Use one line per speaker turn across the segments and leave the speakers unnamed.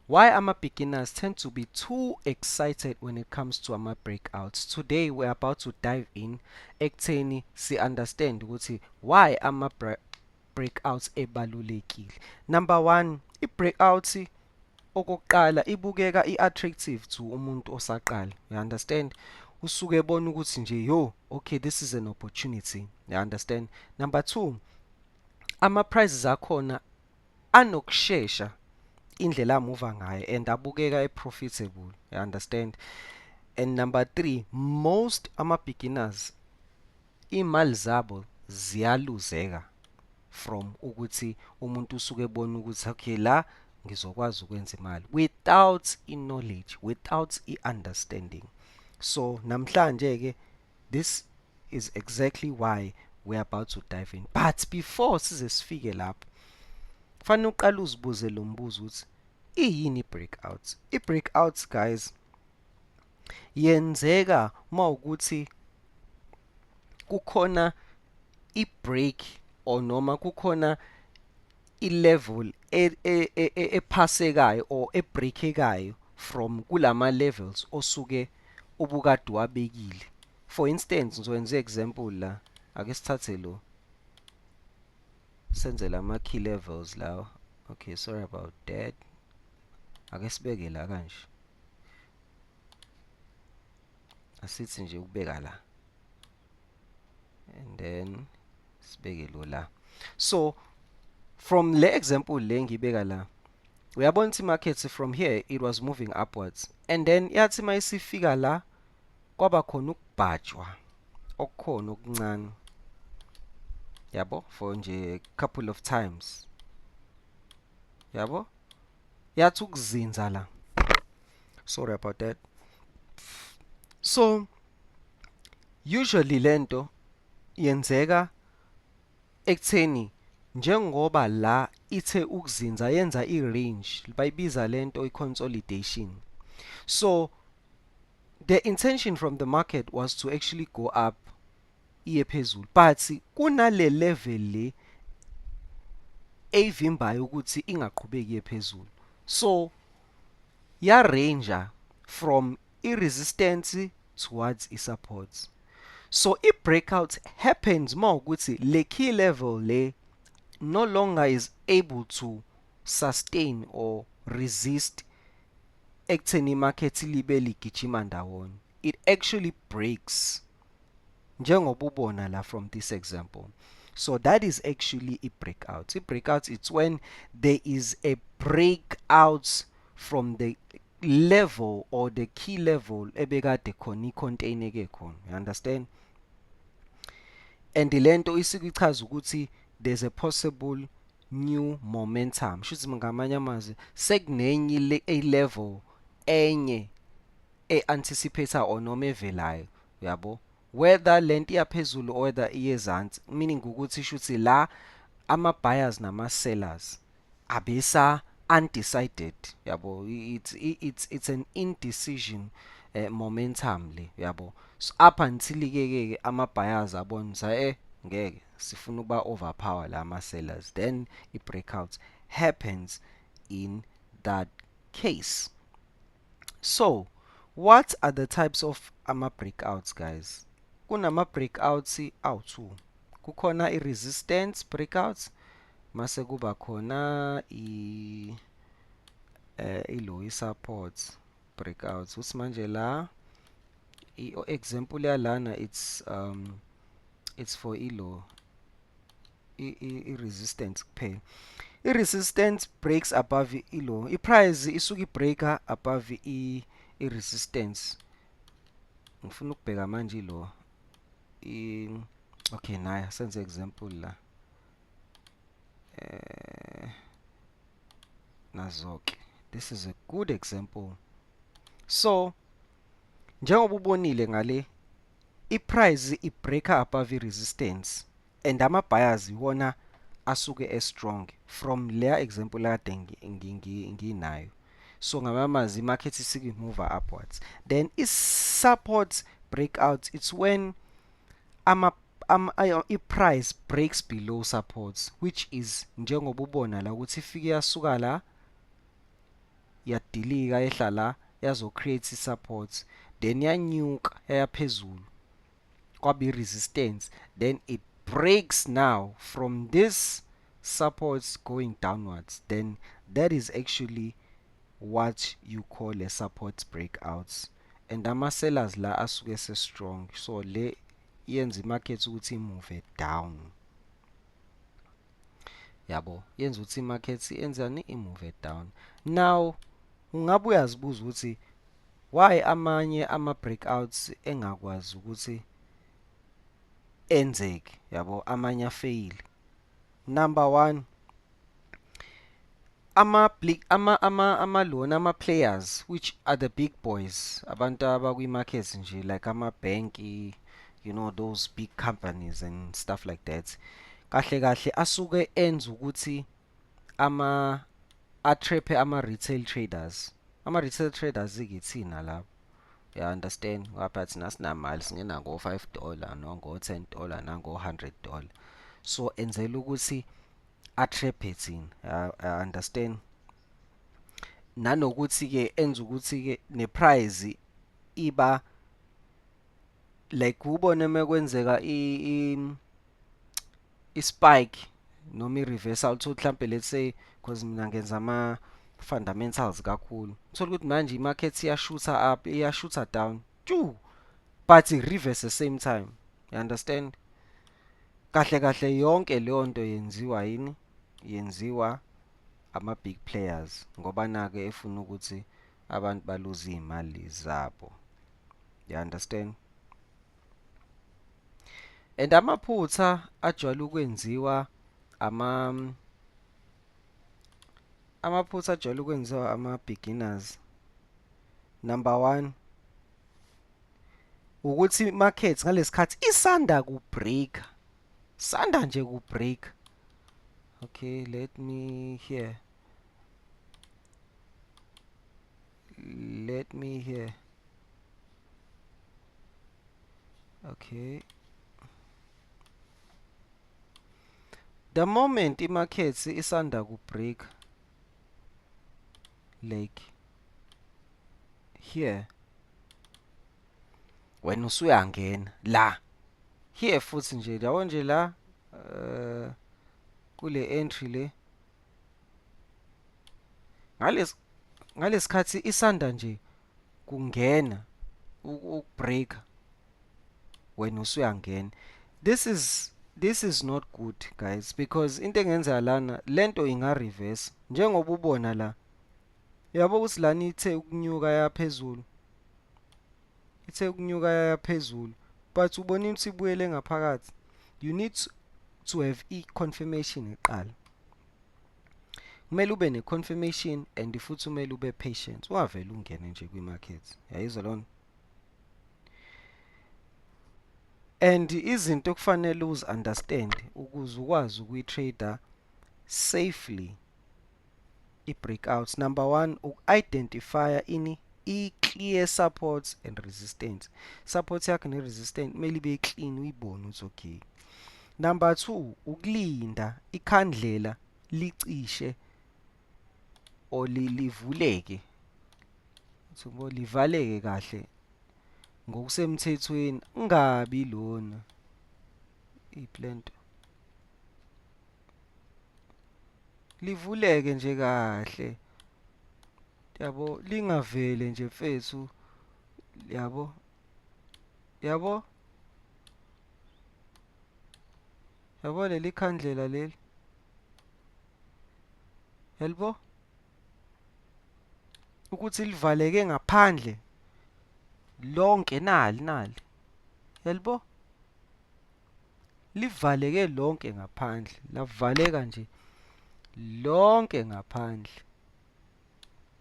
Why ama-beginners tend to be too excited when it comes to ama-breakouts. Today we're about to dive in ekutheni si-understand ukuthi why ama-breakouts ebalulekile. Number one, i-breakout okokuqala ibukeka i-attractive to umuntu osaqala. You understand? Usuke ebona ukuthi nje, yo, okay, this is an opportunity. You understand? Number two, ama-prices akhona anokushesha indlela amuva ngayo and abukeka e-profitable. You understand? And number three, most ama-beginners imali zabo ziyaluzeka from ukuthi umuntu usuke ebona ukuthi, okay, la ngizokwazi ukwenza imali without i-knowledge, without i-understanding. So namhlanje ke, this is exactly why we're about to dive in. But before size sifike lapho, kufanele uqale uzibuze lo mbuzo ukuthi iyini i-breakout. I-breakout, guys, yenzeka mawukuthi kukhona i-break or noma kukhona i-level ephasekayo or ebreakekayo from kulama levels osuke ubukade wabekile. For instance, ngizokwenza example la. Ake sithathe lo, senze lama key levels lawa. Okay, sorry about that. Ake sibeke la kanje, asithi nje ukubeka la and then sibeke lo la. So from le example le ngibeka la, uyabona ukuthi market from here it was moving upwards and then yathi mayisifika la kwaba khona ukubhajwa okukhona okuncane, yabo, for nje couple of times, yabo, yathi ukuzinza la. Sorry about that. So usually lento yenzeka ekutheni njengoba la ithe ukuzinza, yenza i-range, bayibiza lento i-consolidation. So the intention from the market was to actually go up, iye phezulu, but kunale level le eyivimbayo ukuthi ingaqhubeki iye phezulu. So ya range from i-resistance towards i-support. So i-breakout happens mawukuthi le key level le no longer is able to sustain or resist ekutheni imarket libe ligijima ndawonye. It actually breaks, njengoba ubona la from this example. So that is actually a breakout. A breakout, it's when there is a breakout from the level or the key level ebekade khona i-contain ke khona. You understand? And lento isuke ichaza ukuthi there's a possible new momentum. Shuthi ngamanye amazwi sekunenye a level enye e-anticipator or noma evelayo, uyabo, whether lento iyaphezulu or whether iyezansi, meaning ukuthi shuthi la ama buyers nama sellers abesa undecided, yabo. It's an indecision momentum le, yabo. So up until ke ke ama buyers abonisa ngeke sifuna ukuba overpower la ama sellers, then i breakout happens in that case. So what are the types of ama breakouts, guys? Kunama breakouts awu2. Kukhona i resistance breakouts, mase kuba khona i ilo i support breakouts. Uthi manje la i example yalana, it's for ilo i resistance kuphela. I resistance breaks above ilo, i price isuka i breaker above i resistance. Ngifuna ukubheka manje ilo i, okay, naya senze example la, nazo ke, this is a good example. So njengoba ubonile ngale, i-price i-breaker above i-resistance and ama-buyers iwona asuke e-strong from leya example kade nginayo. So ngamamazi i-market isuke move upwards. Then i-support breakout, it's when ama i-price breaks below support, which is njengoba ubona la ukuthi ifike yasuka la. Yadilika, yehla la, yazo create support, then yanyuka yayaphezulu, kwaba i-resistance, then it breaks now from this support going downwards. Then that is actually what you call a support breakouts, and ama-sellers la asuke se-strong, so le yenza i-market ukuthi imove down, yabo, yenza ukuthi i-market yenzani, imove down. Now ungabe uyazibuza ukuthi why amanye ama-breakouts engakwazi ukuthi enzeke, yabo, amanye afail. Number one, ama ama players which are the big boys, abantu abakwi-markets nje like ama-bank, those big companies and stuff like that, kahle kahle asuke enza ukuthi ama atrap ama-retail traders. Ama-retail traders ikithina labo, you understand? Ngapha thina sinamali, singena ngo-$5 nango-$10 nango-$100, so enzela ukuthi atrap thina, understand? Nanokuthi ke enza ukuthi ke neprice iba like ubone mekwenzeka i spike noma i-reversal, uthola mhlambe, let's say, because mina ngenza ama fundamentals kakhulu, uthola ukuthi manje i-market iyashutha up, iyashutha down too, but i-reverse the same time, you understand? Kahle kahle yonke leyo nto yenziwa yini? Yenziwa ama big players, ngoba nake efuna ukuthi abantu baluze izimali zabo, you understand? And amaphutha ajwayele ukwenziwa amaphutha ajwayele ukwenziwa ama-beginners, number one, ukuthi market ngalesikhathi isanda ku-break, sanda nje ku-break. Okay, let me here, let me here. Okay, the moment imarket isanda ku-break like here, wena usuyangena la here futhi nje, yabo nje la, kule entry le, ngalesikhathi isanda nje kungena ukubreak, wena usuyangena. This is not good, guys, because into engenzeka lana, lento inga reverse njengoba ubona la, yabo, ukuthi lana ithe ukunyuka yaphezulu, ithe ukunyuka yaphezulu, but ubona ukuthi ibuyele ngaphakathi. You need to have i-confirmation eqala, kumele ube ne-confirmation, and futhi kumele ube patient, ungavele ungene nje kwi-market, yayizwa lona. And izinto okufanele uzi-understand ukuze ukwazi ukuyi-trader safely i-breakouts, number one, uku-identify ini, i-clear support and resistance. Support yakho ne-resistance kumele ibe clean, uyibone ukuthi okay. Number two, ukulinda ikhandlela licishe or livuleke, livaleke kahle ngokusemthethweni, ungabi lona iplento, livuleke nje kahle, yabo, lingavele nje mfethu, yabo, yabo, yabo leli khandlela leli, yalibo, ukuthi livaleke ngaphandle lonke, nali nali, yalibo, livaleke lonke ngaphandle, lavaleka nje lonke ngaphandle,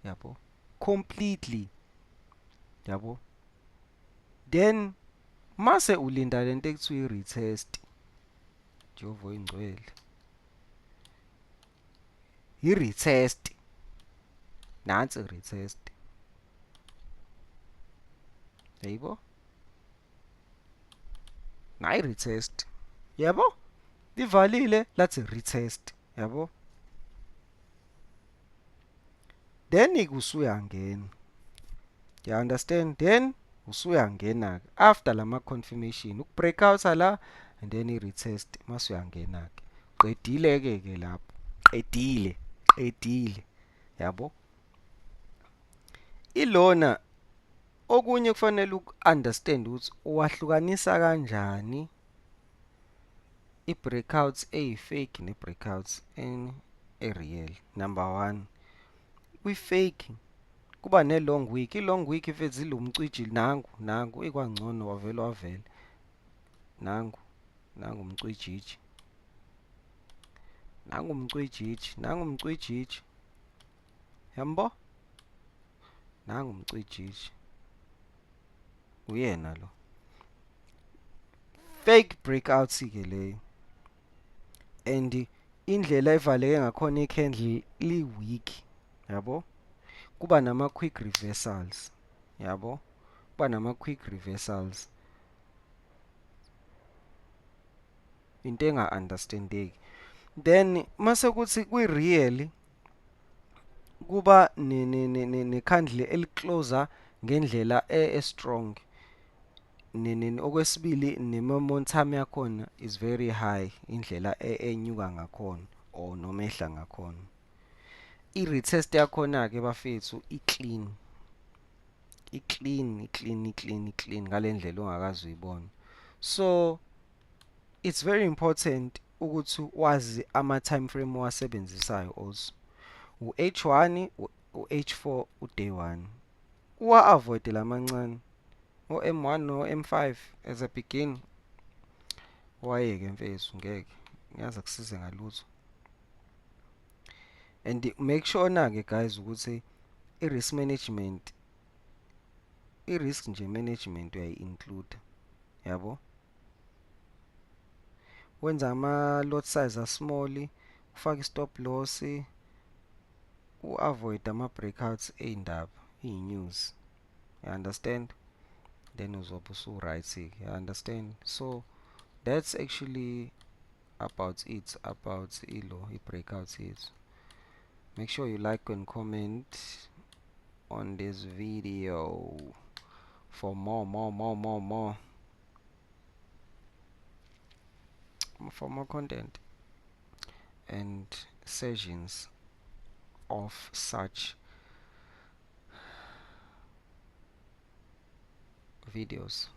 yabo, completely, yabo. Then mase ulinda lento ekuthiwa i-retest, Jehova oyingcwele, i-retest, nansi i-retest, yayibo, nayi retest, yabo, livalile lathi retest, yabo. Then usuyangena, you understand? Then usuyangena ke after lama confirmation, ukubreakout la and then i-retest, mase uyangena ke. Qedile ke lapho, qedile, qedile, yabo. Ilona okunye kufanele uku-understand ukuthi uwahlukanisa kanjani i-breakouts eyi-fake ne-breakouts e-real. Number one, kwi-fake kuba ne-long wick. I-long wick mfethu ilo mcwiji, nangu nangu ikwangcono wavele wavela, nangu nangu umcwijiji, nangu umcwijiji, nangu umcwijiji, yambo, nangu umcwijiji, uyena lo. Fake breakouts ke leyo, and indlela evaleke ngakhona i-candle li-weak, yabo. Kuba nama quick reversals, yabo, kuba nama quick reversals, into enga-understandeki. Then mase kuthi kwi-real kuba ne-candle eli-closer ngendlela e-strong. Okwesibili, ne-momentum yakhona is very high, indlela enyuka ngakhona or noma ehla ngakhona. I-retest yakhona-ke bafethu i-clean, i-clean, i-clean, i-clean, i-clean ngale ndlela ongakaze uyibone. So it's very important ukuthi wazi ama-time frame owasebenzisayo also. U-H1, u-H4, u-day 1. Uwa-avoid lamancane, o-M1 no-M5 as a begin. Wayeke mfethu, ngeke ngiyazi akusize ngalutho. And make sure na-ke guys ukuthi i-risk management, i-risk nje management uyayi-include, yabo. Wenza ama-lot size a-small, ufake i-stop loss, u-avoid ama-breakouts ey'ndaba, iy'news, you understand? Then uzobe usu-right, you understand? So that's actually about it, about ilo i-breakout yethu. Make sure you like and comment on this video for more, more, more, more, more, for more content and sessions of such videos.